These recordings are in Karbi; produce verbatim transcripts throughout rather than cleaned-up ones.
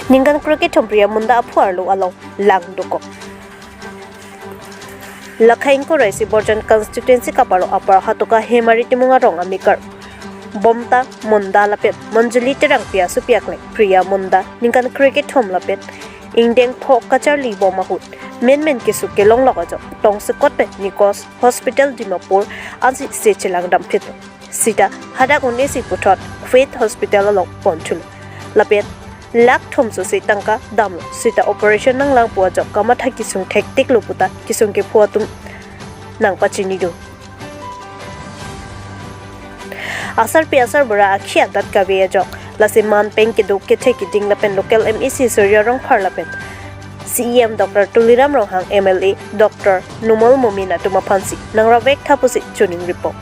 Ningkan krekethom Priya Munda aphu arlo along lang dokok. Lakha ingkoi ra isi Borjan constituency kaparo Upper Hatoka Hemari Timung arong amekar Bomta Munda lapen Manjuli Terangpi asopi akleng Priya Munda ningkan krekethom lapen ingdeng pho kacharli bom ahut menmen keso kelonglok ajok tongsekot pen Nikos Hospital Dimapur ansi se chelangdam phit. Sita hadak un-e isi puthot Faith Hospital along ponthulo. Lapen lakh thomso se tangka damlo. Sita operation nanglang pu ajok kamatha kesung thektiklo puta kesung kepho atum nangpachinidun. Asarpi asarbura akhi adat kave ajok, lasi man pen keduk kethe keding lapen local M A C Surya Rongphar lapen C E M Doctor Tuliram Ronghang, M L A Doctor Numal Momin atum aphansi nangravek tha pusi choningripo.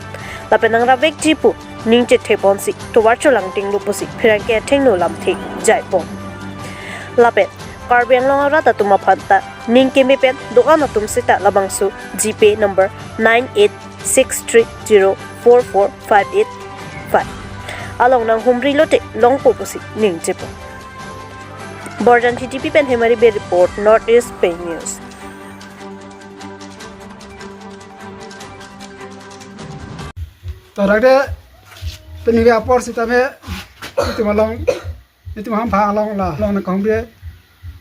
Lapen nangravekji pu ning chethe ponsi tovar cholangdinglo pusi pherangke athengno lamthe jaipon. Lapen Karbi Anglong arat atum aphan ta ning keme pen do-an atum sita labangso GPay number nine eight six three zero four four five eight five along nanghumri lote longpo pusi ningjepo. Borjan T T P pen Hemari Bey report, North East Pei News. Tarak de peningga apor sitame itum along, itum hamphang along la along nangkahumri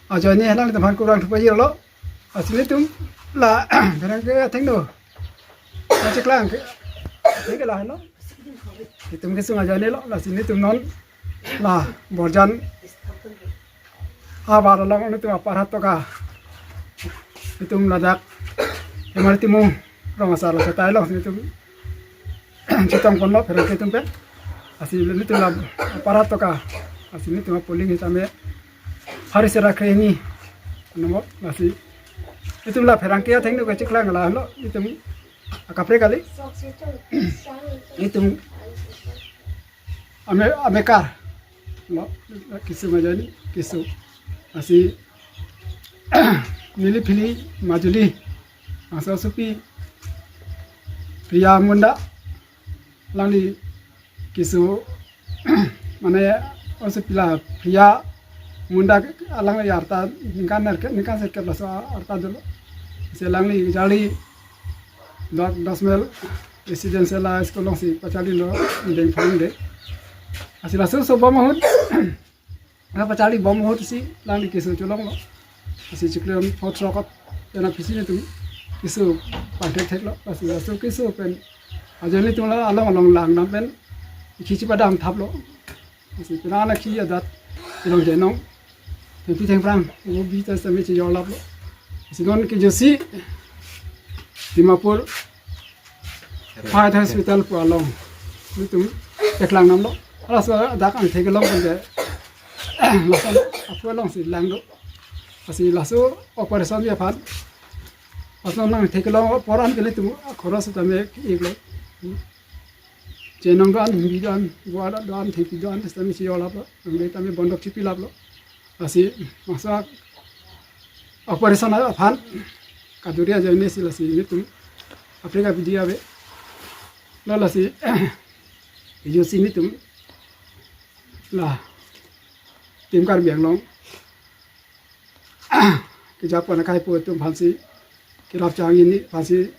ajoine helang itum aphan kurang thupa yirlo. Lasi nelitum la pherangke athengno nangcheklang ke, ke la helo. Itum kesung ajoinelo, lasi nelitum non la Borjan abar along nelitum Upper Hatoka, nelitum ladak Hemari Timung rong asar la setai along nelitum chetong ponlo pherangke atum pen. Lasi nelitum la Upper Hatoka, lasi nelitum polling sitame hari sera kreni nomor, lasi nelitum la pherangke athengno kacheklang la helo, nelitum akaprek kali. Nelitum ame, amekar lo, kesung ajoine keso. Lasi neli phili Manjuli asopi Priya Munda, alangli keso mane asopi la Priya Munda alangli arta ningkan nerkep, ningkan serkep laso arta dolo. Lasi alangli kacharli dak Dasmel Residential High School alongsi pacharlilo ingdeng phang de. Lasi laso so bom ahut, na pacharli bom ahut si alangli keso cholonglo. Lasi chiklo pho throk pen aphisi nelitum keso pangthektheklo. Lasi laso keso pen ajoine nelitum la along along langdam pen ikhi chipadam thaplo. Lasi penang akhi adat ilong jenong thengpi thengphrang, o bi ta sami chi yorlaplo. Lasi non kejutsi Dimapur Faith Hospital pu along nelitum cheklang damlo. Laso dak angthek kelong pen ke laso aphu alongsi langdo. Lasi laso operation aphan laso nangthek kelong apor an ke nelitum khoros tame iklo. Chenong do-an, himbi do-an, gua do-an, thengpi do-an, sitame si yorlaplo, nangli tame bondok chipilaplo. Lasi masa operation aphan kaduri ajoine si lasi nelitum Africa video ave. La lasi video si nelitum la Team Karbi Anglong kejapon akhai po atum aphansi kerap chang ini aphansi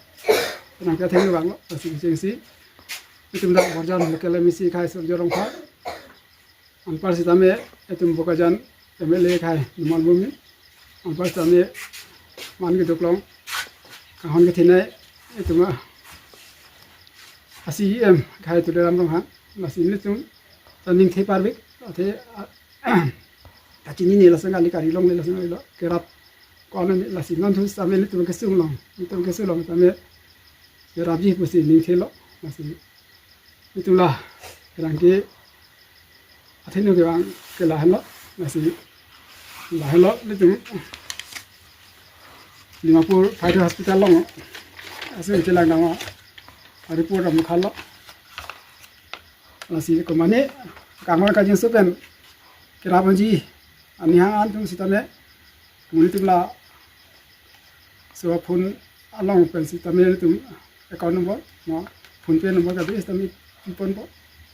nangketheng vanglo, lasi kechengsi nelitum dak Borjan local M A C akhai Surya Rongphar, anpar sitame nelitum Bokajan M L A akhai Numal Momin, anpar sitame man keduk along kanghon kethenei nelitum a C E M akhai Tuliram Ronghang, lasi nelitum ta ningthe parvek, athe a, kachinine lason kali, kari longle lason kalilo, kerap ko-an ne, lasi non thu sitame nelitum kesung along, nelitum kesung along tame kerapji pusi ningthelo. Lasi nelitum la pherangke athengno kevang ke lahenlo, lasi lahenlo nelitum Dimapur Faith Hospital along aso chelang nang a report amukhallo. Lasi komane kanghon kajinso pen kerap unji ani hang an atum sitame, muni atum laso phone along pen sitame nelitum account number, mo PhonePe number kado sitame piponpo.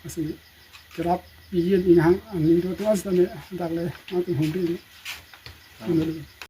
Lasi kerap Piji inghang aning do tuas tame dak le atum hum ri. Ano.